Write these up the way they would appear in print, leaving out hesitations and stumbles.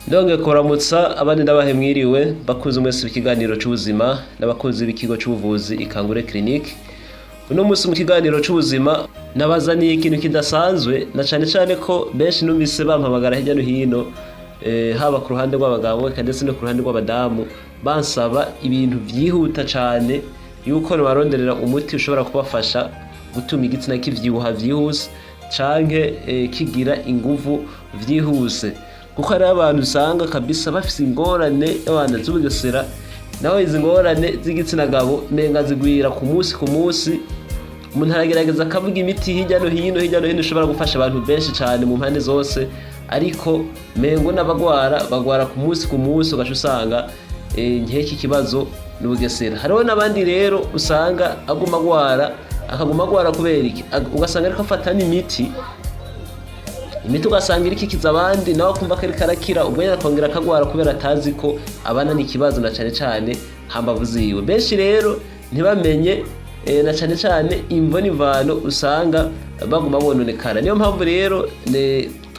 Ndongeye kuramutsa abandi, ndabahe mwiriwe, bakunzi mwese b'ikiganiro c'ubuzima n'abakunzi b'ikigo c'ubuvuzi Ikangure Clinique. Uno munsi mu kiganiro c'ubuzima nabazaniye ikintu kidasanzwe, na cane cane ko benshi numvise bampamagara hirya no hino, haba ku ruhande rw'abagabo eka ndetse no ku ruhande rw'abadamu, bansaba ibintu vyihuta cane yuko nibaronderera umuti ushobora kubafasha gutuma igitsina kivyibuha vyihuse canke kigira inguvu vyihuse, kuko hariho abantu usanga kabisa bafise ingorane y'abantu z'ubugesera. Naho izi ngorane z'igitsina gabo menga zigwira ku munsi ku munsi. Umuntu aragerageza akavuga imiti hirya no hino, hirya no hino, ishobora gufasha abantu benshi cyane mu mpande zose, ariko mengo n'abagwara bagwara ku munsi ku munsi, ugaca usanga nk'iki kibazo n'ubugesera. Hariho n'abandi rero usanga aguma agwara, akaguma agwara kubera iki? Ugasanga ariko afata n'imiti, imiti ugasanga iriko ikiza abandi, nawe akumva ko ariko arakira, ubwo nyene akongera akagwara kubera atazi ko abana n'ikibazo, na cane cane hambavu ziwe. Benshi rero ntibamenye na cane cane imvo n'imvano usanga baguma bononekara. Niyo mpamvu rero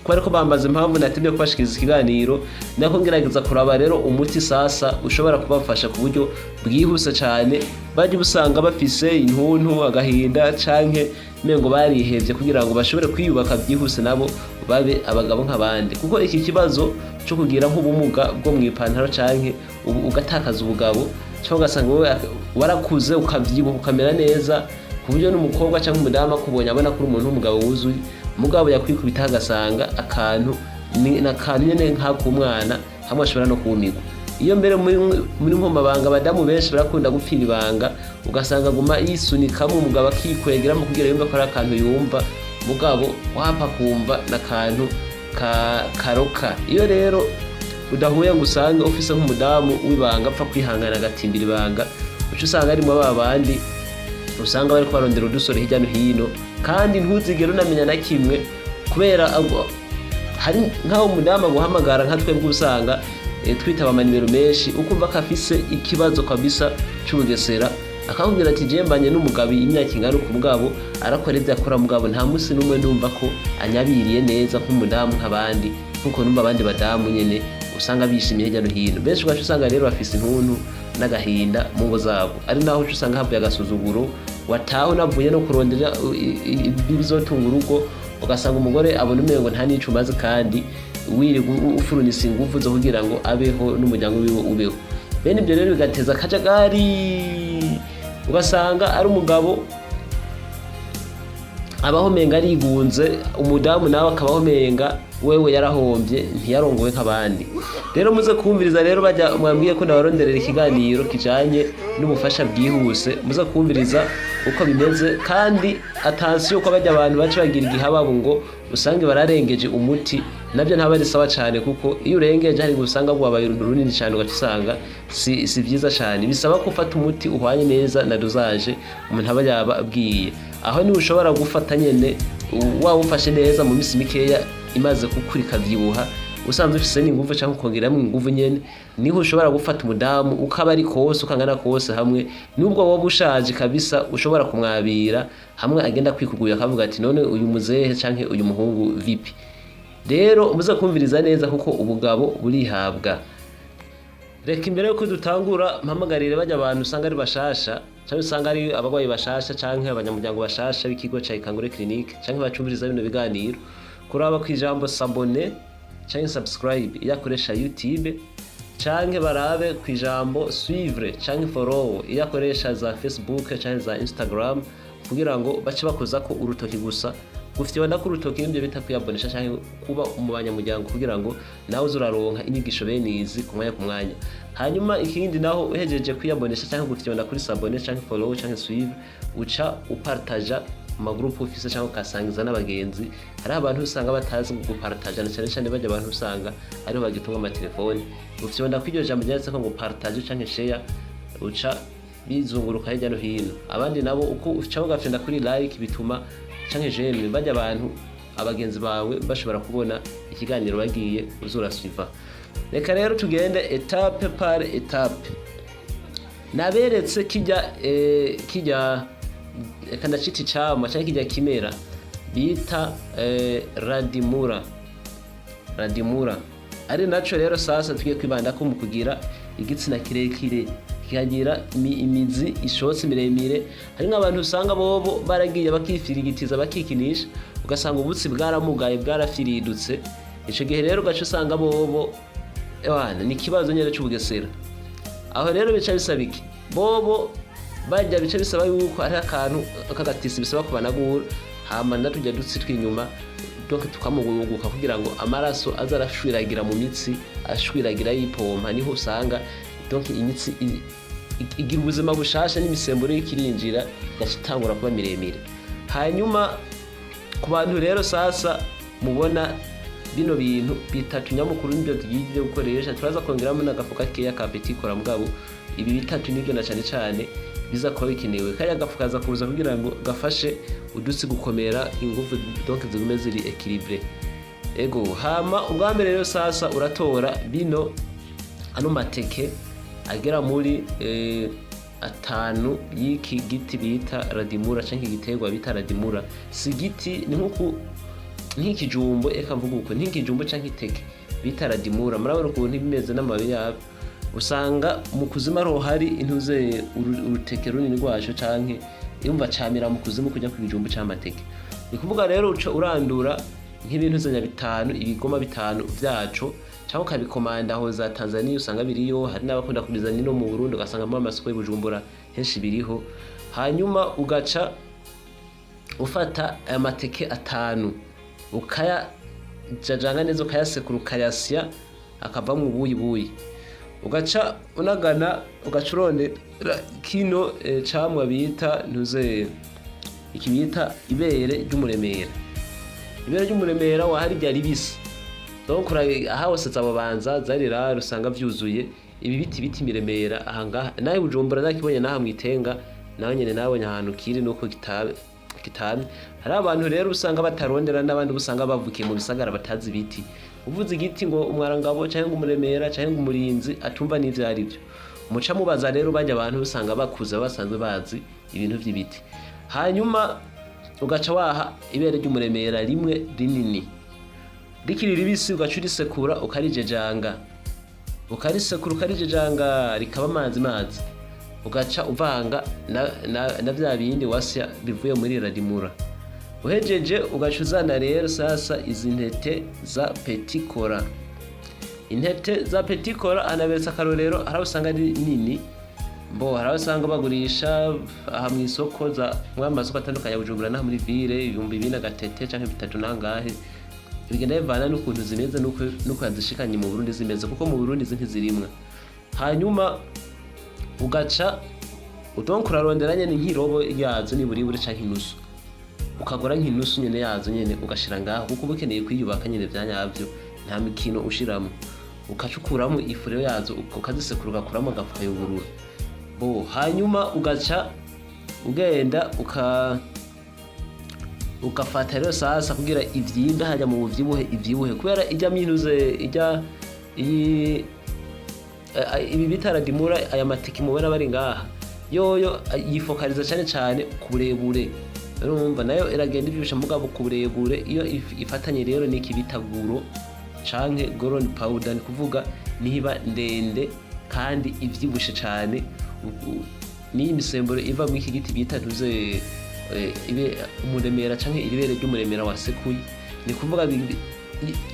twari ko bambaza impamvu natemye kubashikiriza ikiganiro, nako ngerageza kuraba rero umuti sasa ushobora kubafasha ku buryo bwihuse cane. Bajya usanga bafise intuntu, agahinda, canke mengo barihevye, kugira ngo bashobore kwiyubaka byihuse nabo babe abagabo nk'abandi, kuko iki kibazo cyo kugira nk'ubumuga bwo mu ipantaro canke ubu ugatakaza ubugabo, cyangwa ugasanga wowe warakuze ukavyibuha ukamera neza ku buryo n'umukobwa cyangwa umudamu akubonye abona ko uri umuntu w'umugabo wuzuye, mugabo yakwikubita agasanga akantu ni akantu nyene nk'ak'umwana, hamwe ashobora no kumirwa. Iyo mbere muri nkomabanga, abadamu benshi barakunda gupfira ibanga, ugasanga aguma yisunikamo umugabo akikwegeramo kugira yumve ko ari akantu yumva, mugabo wapfa kumva n'akantu ka karoka. Iyo rero udahuye ngo usange ufise nk'umudamu w'ibanga apfa kwihangana agatimbira ibanga, uca usanga harimwo ba bandi usanga bariko barondera udusore hirya no hino, kandi ntuzigere unamenya na kimwe, kubera hari nk'aho umudamu aguhamagara, nka twebwe usanga twitaba amanimero menshi, ukumva ko afise ikibazo kabisa c'ubugesera, akakubwira ati: "Je mbanye n'umugabo imyaka ingana uku, mugabo arakora ibyo akora, mugabo nta munsi n'umwe ndumva ko anyabiriye neza nk'umudamu nk'abandi, nkuko numva abandi badamu nyene usanga bishimye hirya no hino." Benshi ugaca usanga rero bafise intuntu n'agahinda mu ngo zabo, ari naho uca usanga havuye agasuzuguro. Wataha unavuye no kurondera ibizotunga urugo, ugasanga umugore abona umengo nta n'ico umaze, kandi wirirwa ufurunisa inguvu zo kugira ngo abeho n'umuryango wiwe ubeho. Bene ibyo rero bigateza akajagari, ugasanga ari umugabo abaho menga arigunze, umudamu nawe akabaho menga wewe yarahombye, ntiyarongowe nk'abandi. Rero muze kumviriza rero, bajya mwambwiye ko nabaronderera ikiganiro kijanye n'ubufasha bwihuse, muze kumviriza uko bimeze. Kandi attention, ko bajya abantu baca bagira igihababu ngo usange bararengeje umuti, nabyo ntaba ari sawa cyane, kuko iyo urengeje hari usanga wabaye runini cyane, ugaca usanga si byiza cyane. Bisaba ko ufata umuti uhwanye neza na dosage umuntu aba yaba abwiye. Aho niwe ushobora gufata nyene waba ufashe neza, mu minsi mikeya imaze gukura ikavyibuha, usanzwe ufise n'inguvu cyangwa ukongeramo inguvu nyene, niho ushobora gufata umudamu ukaba ari kose, ukangana kose, hamwe nubwo woba ushaje kabisa ushobora kumwabira, hamwe agenda kwikuguye akavuga ati: "None uyu muzehe canke uyu muhungu vipi?" Rero muze kumviriza neza, kuko ubugabo burihabwa. Reka imbere yuko dutangura mpamagarire bajya abantu usanga ari bashasha, cyangwa usanga ari abarwayi bashasha, canke abanyamuryango bashasha b'ikigo ca Ikangure Clinique, canke bacumviriza bino biganiro, kuraba ku ijambo "s'abonner" canke "subscribe" iyo akoresha YouTube, canke barabe ku ijambo "suivre" canke "follow" iyo akoresha za Facebook canke za Instagram, kugira ngo bace bakozako urutoki gusa. Gufyonda ko urutoki nibyo bita kwiyabonesha canke kuba mu banyamuryango, kugira ngo nawe uze uraronka inyigisho bene izi ku mwanya ku mwanya. Hanyuma ikindi naho, uhejeje kwiyabonesha canke gufyonda kuri "s'abonner" canke "follow" canke "suivre", uca upartaja mu magroupe ufise cyangwa ukasangiza n'abagenzi. Hariho abantu usanga batazi gupartaja, na cyane cyane bajya abantu usanga ariho bagitunga amatelefoni. Ufyonda kw'iryo jambo ryanditseko ngo "partage" canke "share", uca bizunguruka hirya no hino. Abandi nabo uko uca ugafyonda kuri "like" bituma, canke "j'aime", bajya abantu abagenzi bawe bashobora kubona ikiganiro bagiye uzurasuiva. Reka rero tugende étape par étape. Naberetse kijya kijya, reka ndacita icamwa canke kijya kimera bita radimura. Radimura Ari naco rero sasa tugiye kwibandako mu kugira igitsina kirekire, kikagira imizi ishotse miremire. Hari nk'abantu usanga bobo baragiye bakifirigitiza, bakikinisha, ugasanga ubutsi bwaramugaye, bwarafiridutse. Ico gihe rero ugaca usanga bobo ewana ni ikibazo nyene c'ubugesera. Aho rero bica bisaba iki? Bobo bajya bica bisaba yuko ari akantu k'agatisi bisaba kubanagura, hama natujya dutsi tw'inyuma, donc tukamuguguka kugira ngo amaraso aze arashwiragira mu mitsi, ashwiragira yipompa. Niho usanga donc imitsi igira ubuzima bushasha, n'imisemburo y'ikirinjira igaca itangura kuba miremire. Hanyuma ku bantu rero sasa mubona bino bintu bitatu nyamukuru nibyo tugiye gukoresha. Turaza kongeramo n'agafu gakeya ka petit cola, mugabo ibi bitatu nibyo na cane cane biza kuba bikenewe. Kariya gafu kaza kuza kugira ngo gafashe udutsi gukomera ingufu, donc zigume ziri équilibré. Ego, hama ubwa mbere rero sasa uratora bino ano mateke agera muri 5 y'iki giti bita radimura canke igiterwa bita radimura. Si igiti, ni nkuku nk'ikijumbo, eka mvuga uko, nk'ikijumbo canke iteke bita radimura. Murabona ukuntu bimeze n'amababi yabyo. Usanga mu kuzimu ariho hari intuze uruteke runini rwaco, canke yumva camira mu kuzimu kujya ku bijumbo c'amateke. Ni kuvuga rero uca urandura nk'ibintu zanya bitanu, ibigoma bitanu vyaco, cyangwa ukabikomanda aho za Tanzania usanga biriyo. Hari n'abakunda kubizana ino mu Burundi, ugasanga mu amasoko y'Ibujumbura henshi biriho. Hanyuma ugaca ufata aya mateke 5, ukayajajanga neza, ukayasekura, ukayasya, akavamwo ubuyi buyi. Ugaca unagana, ugaca urondera kino camwa bita ntuze iki bita ibere ry'umuremera. Ibere ry'umuremera wahari rya ribisi, donc aha hose za Bubanza zarira usanga vyuzuye ibi biti biti miremera. Aha ngaha nawe Bujumbura nakibonye, naha mwitenga nawe nyene nabonye ahantu kiri nuko kitabe kitamye. Hari abantu rero usanga batarondera, n'abandi usanga bavukiye mu bisagara batazi ibiti. Uvuze igiti ngo umwarangabo canke ngo umuremera canke ngo umurinzi, atumva n'ivyo ari byo. Muca mubaza rero bajya abantu usanga bakuze basanzwe bazi ibintu vy'ibiti. Hanyuma ugaca waha ibere ry'umuremera rimwe rinini rikiri ribisi, ugaca urisekura, ukarijejanga, ukarisekura, ukarijejanga rikaba amazi mazi. Ugaca uvanga na vya bindi wasya bivuye muri radimura. Uhejeje ugaca uzana rero sasa izi ntete za petit cola. Intete za petit cola anaberetse akarorero, hari aho usanga ari nini mbo, hari aho usanga bagurisha aha mu isoko za mu masoko atandukanye ya Bujumbura n'aha muri ville 2000 agatete canke 3 nangahe. Bigenda bivana n'ukuntu zimeze n'uko yazishikanye mu Burundi zimeze, kuko mu Burundi izi ntizirimwa. Hanyuma ugaca udonk urarondera nyene nk'irobo yazo niburibure canke inusu, ukagura nk'inusu nyene yazo nyene, ugashira ngaho, kuko uba ukeneye kwiyubaka nyene vya nyavyo, nta mikino ushiramo. Ugaca ukuramo ifu rero yazo, ukazisekura, ugakuramo agafu, ukayungurura bo. Hanyuma ugaca ugenda ugafata rero sasa kugira ivyimbe hajya mu buvyibuhe, ivyibuhe kubera ijya minuze ijya iyi ibi bita radimura. Aya matiki mubona bari ngaha yoyo yifokaliza cyane cyane ku burebure. Urumva nayo iragenda ivyibusha mugabo ku burebure. Iyo ifatanye rero n'iki bita guro canke goron powder, ni kuvuga niba ndende kandi ivyibushe cane. N'iyi misemburo iva muri iki giti bita tuze ibe umuremera canke iribere ry'umuremera wasekuye, ni kuvuga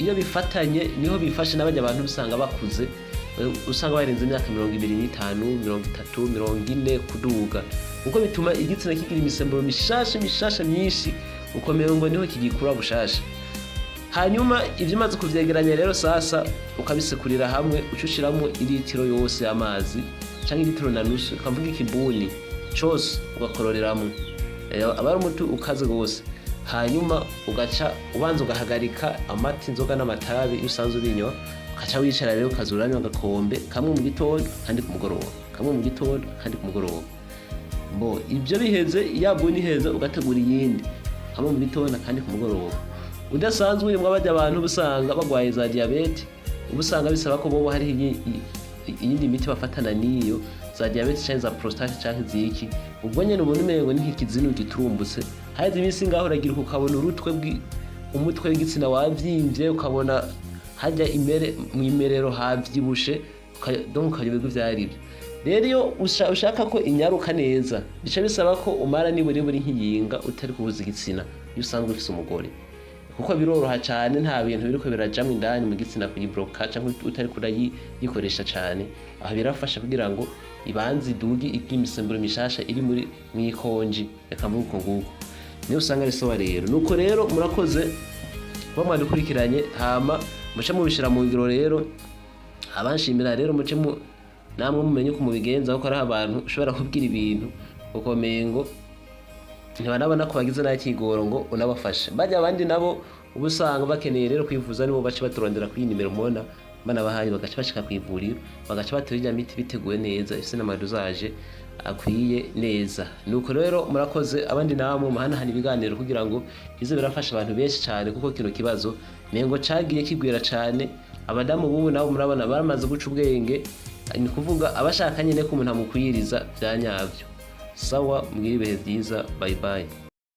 iyo bifatanye niho bifashe n'abajya abantu usanga bakuze, usanga barenze imyaka 25, 30, 40 kuduga, kuko bituma igitsina kigira imisemburo mishasha mishasha myinshi, ukomera ngo niho kigikura bushasha. Hanyuma ibyo umaze kuvyegeranya rero sasa ukabisekurira hamwe, uca ushiramo iritiro yose y'amazi canke iritiro na nusu, ukavuga ikibuni cose ugakororeramo. Aba ari umuti ukaze gose. Hanyuma ugaca ubanza ugahagarika amata, inzoga n'amatabi iyo usanzwe ubinywa, ugaca wicara rero ukaza uranywa agakombe kamwe mu gitondo kandi ku mugoroba, kamwe mu gitondo kandi ku mugoroba. Mbo ibyo biheze, ya buni iheze, ugategura iyindi, kamwe mu gitondo kandi ku mugoroba. Udasanzwe urimwo bajya abantu usanga bagwaye za diyabete, uba usanga bisaba ko bobo hariho iyindi miti bafatana n'iyo za diyabete canke za prostate canke ziki. Ubwo nyene ubona umengo ni nk'ikizinu giturumbutse. Haheze iminsi ngaho uragira ukabona urutwe umutwe w'igitsina wavyimbye, ukabona Hajya imere mu imerero havyibushe, donc ukayoberwa ivyo arivyo. Rero iyo ushaka ko inyaruka neza, bica bisaba ko umara niburi buri nk'iyinga utari kubuza igitsina, iyo usanzwe ufise umugore, kuko biroroha cyane, nta bintu biriko birajamwo indani mu gitsina kuyibloka, canke utari kurayikoresha cyane. Aho birafasha kugira ngo ibanze idugi imisemburo mishasha iri muri mwikonji. Reka mvuge uko nguko, niyo usanga ari sawa. Rero nuko rero murakoze kuba mwadukurikiranye, hama muce mubishira mu ngiro. Rero abanshimira rero, muce mu namwe mumenye uko mubigenza, kuko hariho abantu ushobora kubwira ibintu ukomengo ntibanabona ko bagize n'akigoro ngo unabafashe. Bajya abandi nabo uba usanga bakeneye rero kwivuza, nibo baca baturondera kuri iyi nimero mubona banabahaye, bagaca bashika ku ivuriro, bagaca batora irya miti biteguwe neza, ifise n'ama dosage akwiye neza. Nuko rero murakoze. Abandi namwe muhanahana ibiganiro kugira ngo bize birafasha abantu benshi cyane, kuko kino kibazo mengo cagiye kigwira cyane. Abadamu bubu nabo murabona baramaze guca ubwenge, ni kuvuga abashaka nyine ko umuntu amukwiriza bya nyabyo. Sawa, mugire ibihe byiza, bye bye.